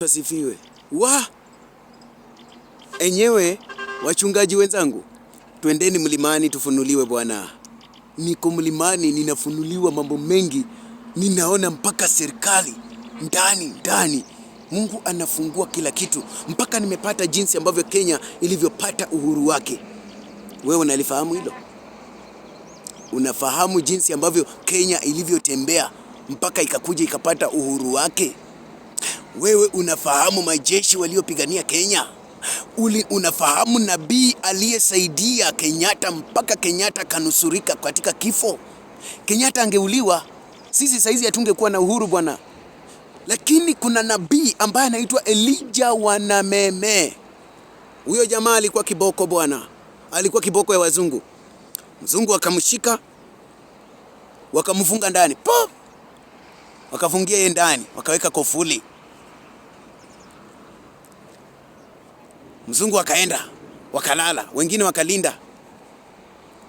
Asifiwe. Wa enyewe, wachungaji wenzangu, twendeni mlimani tufunuliwe Bwana. Niko mlimani, ninafunuliwa mambo mengi, ninaona mpaka serikali ndani ndani. Mungu anafungua kila kitu, mpaka nimepata jinsi ambavyo Kenya ilivyopata uhuru wake. Wewe unalifahamu hilo? Unafahamu jinsi ambavyo Kenya ilivyotembea mpaka ikakuja ikapata uhuru wake? Wewe unafahamu majeshi waliopigania Kenya? Unafahamu nabii aliyesaidia Kenyatta mpaka Kenyatta kanusurika katika kifo? Kenyatta angeuliwa, sisi saizi hatungekuwa na uhuru bwana. Lakini kuna nabii ambaye anaitwa Elijah Wanameme. Huyo jamaa alikuwa kiboko bwana, alikuwa kiboko ya wazungu. Mzungu akamshika, wakamfunga ndani po, wakafungia yeye ndani, wakaweka kofuli. Mzungu akaenda, wakalala, wengine wakalinda.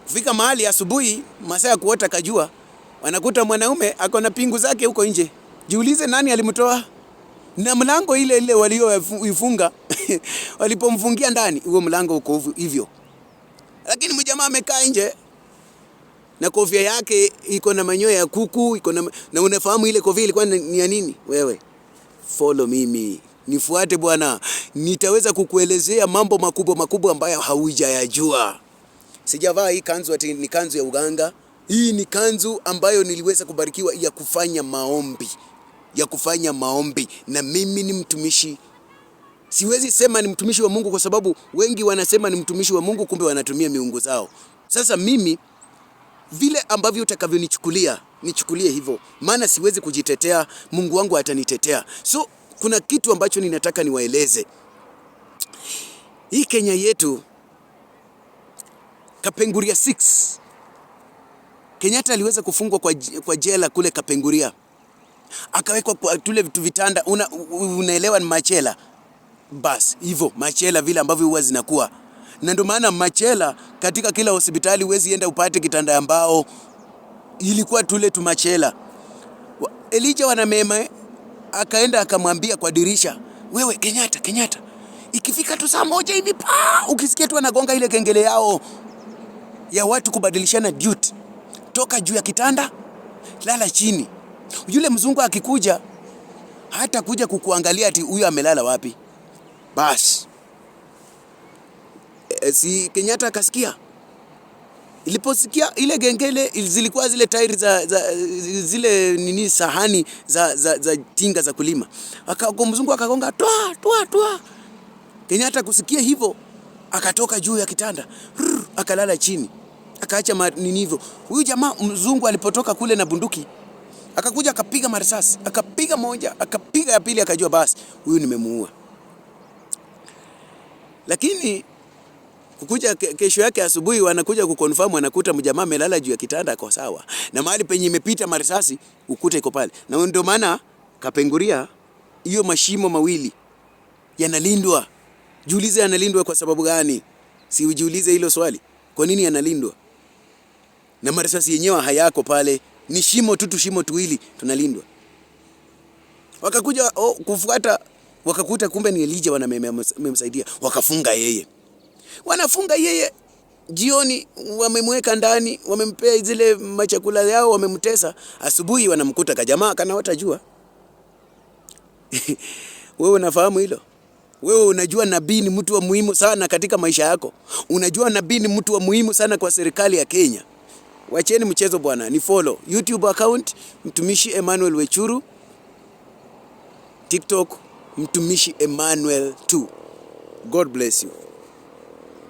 Kufika mahali asubuhi, masaa ya kuota kajua, wanakuta mwanaume ako na pingu zake huko nje. Jiulize nani alimtoa? Na mlango ile ile walioifunga walipomfungia ndani, huo mlango uko hivyo. Lakini mjamaa amekaa nje na kofia yake iko na manyoya ya kuku, iko na unafahamu ile kofia ilikuwa ni ya nini? Wewe follow mimi, nifuate bwana, nitaweza kukuelezea mambo makubwa makubwa ambayo haujayajua. Sijavaa hii kanzu ati ni kanzu ya uganga. Hii ni kanzu ambayo niliweza kubarikiwa ya kufanya maombi, ya kufanya maombi, na mimi ni mtumishi. Siwezi sema ni mtumishi wa Mungu kwa sababu wengi wanasema ni mtumishi wa Mungu, kumbe wanatumia miungu zao. Sasa mimi vile ambavyo utakavyonichukulia, nichukulie hivyo, maana siwezi kujitetea, Mungu wangu atanitetea. So kuna kitu ambacho ninataka niwaeleze. Hii Kenya yetu, Kapenguria 6, Kenyatta aliweza kufungwa kwa jela kule Kapenguria, akawekwa kwa tule vitu vitanda, unaelewa ni machela bas hivyo machela vile ambavyo huwa zinakuwa, na ndio maana machela katika kila hospitali huwezi enda upate kitanda ya mbao, ilikuwa tule tumachela. Elijah Wanameme akaenda akamwambia kwa dirisha, wewe Kenyatta, Kenyatta, ikifika tu saa 1 hivi pa, ukisikia tu anagonga ile kengele yao ya watu kubadilishana duty, toka juu ya kitanda lala chini. Yule mzungu akikuja hata kuja kukuangalia ati huyu amelala wapi. Bas. Si Kenyatta akasikia. Iliposikia ile gengele, zilikuwa zile tairi za zile nini sahani za tinga za kulima. Mzungu akagonga twa twa twa. Kenyatta kusikia hivyo akatoka juu ya kitanda, rrr, akalala chini. Akaacha nini hivyo. Huyu jamaa mzungu alipotoka kule na bunduki akakuja akapiga marisasi, akapiga moja, akapiga ya pili, akajua basi huyu nimemuua. Lakini kukuja kesho yake asubuhi wanakuja kuconfirm, wanakuta mjamaa amelala juu ya kitanda kwa sawa. Na mahali penye imepita marisasi ukuta iko pale. Na ndio maana Kapenguria hiyo mashimo mawili yanalindwa. Jiulize yanalindwa kwa sababu gani? Si ujiulize hilo swali. Kwa nini yanalindwa? Na marisasi yenyewe hayako pale. Ni shimo tu, tu shimo tuwili tunalindwa. Wakakuja kufuata, wakakuta kumbe ni Elijah wamemsaidia, wakafunga yeye. Wanafunga yeye jioni, wamemweka ndani, wamempea zile machakula yao, wamemtesa. Asubuhi wanamkuta kajamaa kanaota jua. Wewe unafahamu hilo? Wewe unajua nabii ni mtu wa muhimu sana katika maisha yako. Unajua nabii ni mtu wa muhimu sana kwa serikali ya Kenya. Wacheni mchezo bwana, ni follow YouTube account Mtumishi Emmanuel Wechuru, TikTok Mtumishi Emmanuel 2. God bless you.